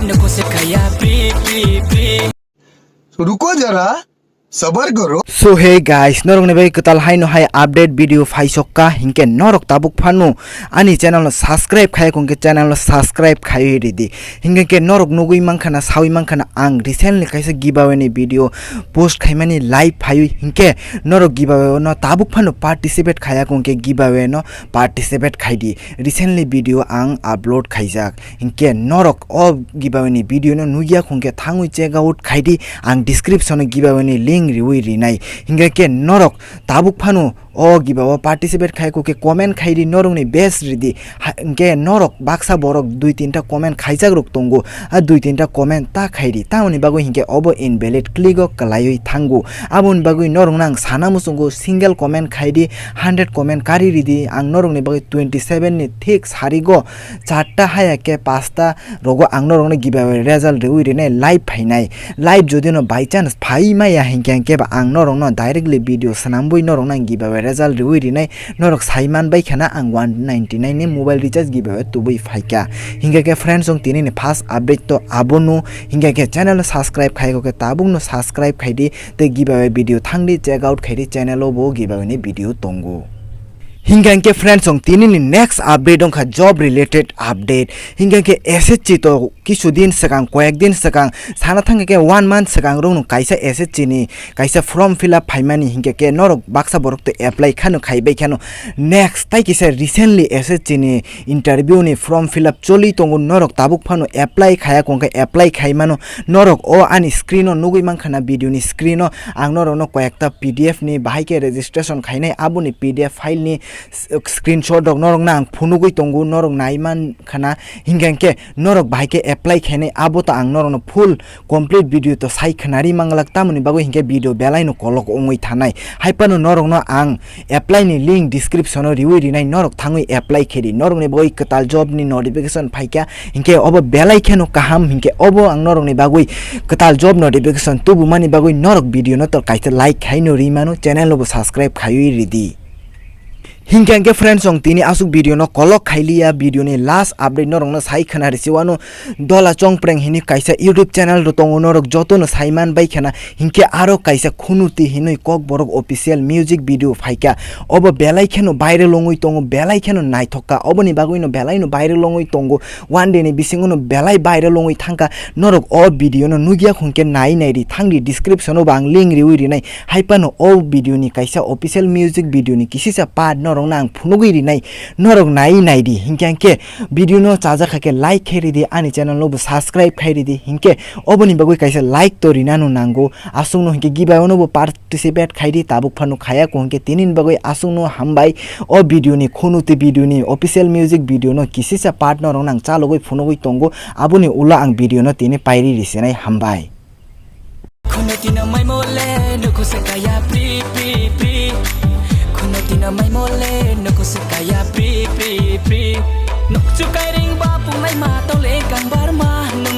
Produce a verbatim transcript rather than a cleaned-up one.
Nuko se kaya pri pri pri. रुको जरा, सबर करो। So hey guys, norokni bai kwtal haino hai update video phaisokka, hinkhe norok tabuk phano ani channel no subscribe khaiya kongkhe channel no subscribe khaiwi ridi. Hinkhe khe norok nugwi mankhana, sawi mankhana ang recently kaisa giveaway ni video post khaimani live phaiwi, hinkhe norok giveaway no tabuk phano participate khaiya kongkhe giveaway no participate khaidi. Recently video ang upload khaijak. Hinkhe norok o giveaway ni video no nugya khungkhe thangwi check out khaidi, ang description o giveaway ni link riwi rinai. Hinkhe khe norok tabuk phano o giveaway o participate khai khe comment khaidi, norokni best ridi. Ha, hinkhe norok baksa borok dui tinta comment khaijak rok tongo, a dui tinta comment ta khaidi, tamoni bagwi hinkhe obo invalid click o kwlaiwi thango. Aboni bagwi norokno ang sana muchungo single comment khaidi, hundred comment kari ridi, ang norokni bagwi twenty seven ni thik sarigo charta haya khe pasta rogo ang norokno giveaway result riwi rinai live phainai. Live jodi no by chance phai maya hinkhe, hinkhe ba ang norokno directly video swnambwi norokno ang giveaway result riwi rinai, norok sai man bai khana ang one ninety nine ni mobile recharge giveaway tubui phaikha. Hinkhe khe friends, chwng tini ni first update to abono, hinkhe khe channel no subscribe khai khe tabuk no subscribe khaidi, tei giveaway video thangdi check out khaidi, channel o bo giveaway ni video tongo. Hinkhe hinkhe friends, chwng tini ni next update wngkha job related update. Hinkhe hinkhe S S C to kisu din swkang, koyek din swkang, sana thangkhe khe one month swkang rokno kaisa S S C ni kaisa form fill up phaimani, hinkhe khe norok baksa borok to apply khano, khaibai khano. Next tai kisa recently S S C ni interview ni form fill up choli tongo, norok tabuk phano apply khaya kongkhe apply khaimano. Norok o ani screen o nugwi mankha na, video ni screen o ang norokno koyekta P D F ni bahai khe registration khainai, aboni P D F file ni s-, screenshot rok norokno ang phunugwi tongo, norok nai mankha na. Hinkhe hinkhe norok bahai khe apply khainai, abo to ang norokno full complete video to sai khwnari manglak, tamoni bagwi hinkhe video belai no kolok wngwi thanai. Hai phano norokno ang apply ni link description o riwi rinai, norok thangwi apply khe di. Norokni bagwi kwtal job ni notification phaikha, hinkhe obo belai kheno kaham, hinkhe obo ang norokni bagwi kwtal job notification tubumani bagwi norok video no tor kaisa like khai no ri mano, channel no bo subscribe khaiwi ridi. Hinkhe hinkhe friends, chwng tini aswk video no kolok khailiya, video ni last update norokno sai khwnari siwano. Dola Chongpreng hini kaisa YouTube channel ro tongo, norok joto no saiman bai khana. Hinkhe aro kaisa Khunuti hinwi Kokborok official music video phaikha. Obo belai kheno viral wngwi tongo, belai kheno naithok kha. Oboni bagwi no belai no viral wngwi tongo. One day ni bisingo no belai viral wngwi thangkha. Norok o video no nugya hwnkhe nai nai ri thangdi, description o bo ang link riwi rinai. Hai phano o video ni kaisa official music video ni kisisa part norokno ang phunugwi rinai. Norok nai nai di, hinkhe hinkhe video no chajak kha khe like khe ridi, ani channel no bo subscribe khai ridi, hinkhe oboni bagwi kaisa like to rinano nango. Aswkno hinkhe giveaway no bo participate khai di, tabuk phano khaya kho hinkhe tini ni bagwi aswkno hambai. O video ni Khunuti video ni official music video no kisisa part norokno ang chalogwi phunugwi tongo, aboni ulo ang video no tini pairi risinai, hambai. Khunuti no maimo le nuku se kaya pri pri pri. Khunuti no maimo le nuku se kaya pri pri pri. Nukchu kairing ba punai ma tole kang barma nung